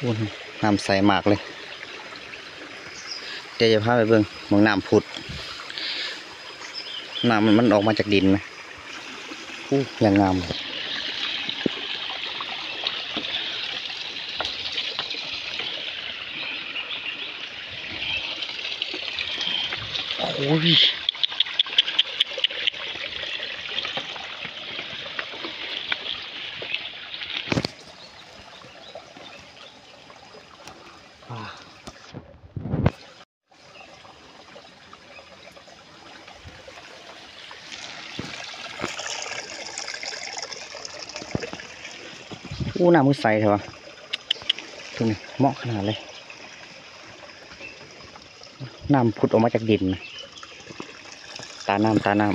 ໂອ້ ນ້ຳໃສມາກເລີຍ. ດຽວຈະພາໄປເບິ່ງໝ່ອງນ້ຳຜຸດ ນ້ຳມັນ ມັນອອກມາຈາກດິນນະ. ໂອ້ ຢ່າງງາມ. ໂອ້ຍ ໂອ້ ນ້ຳຄືໃສແທ້ວະ ໂຕນີ້ເໝາະຂະໜາດເລີຍ. ນ້ຳຜຸດອອກມາຈາກດິນ ຕານ້ຳ ຕານ້ຳ.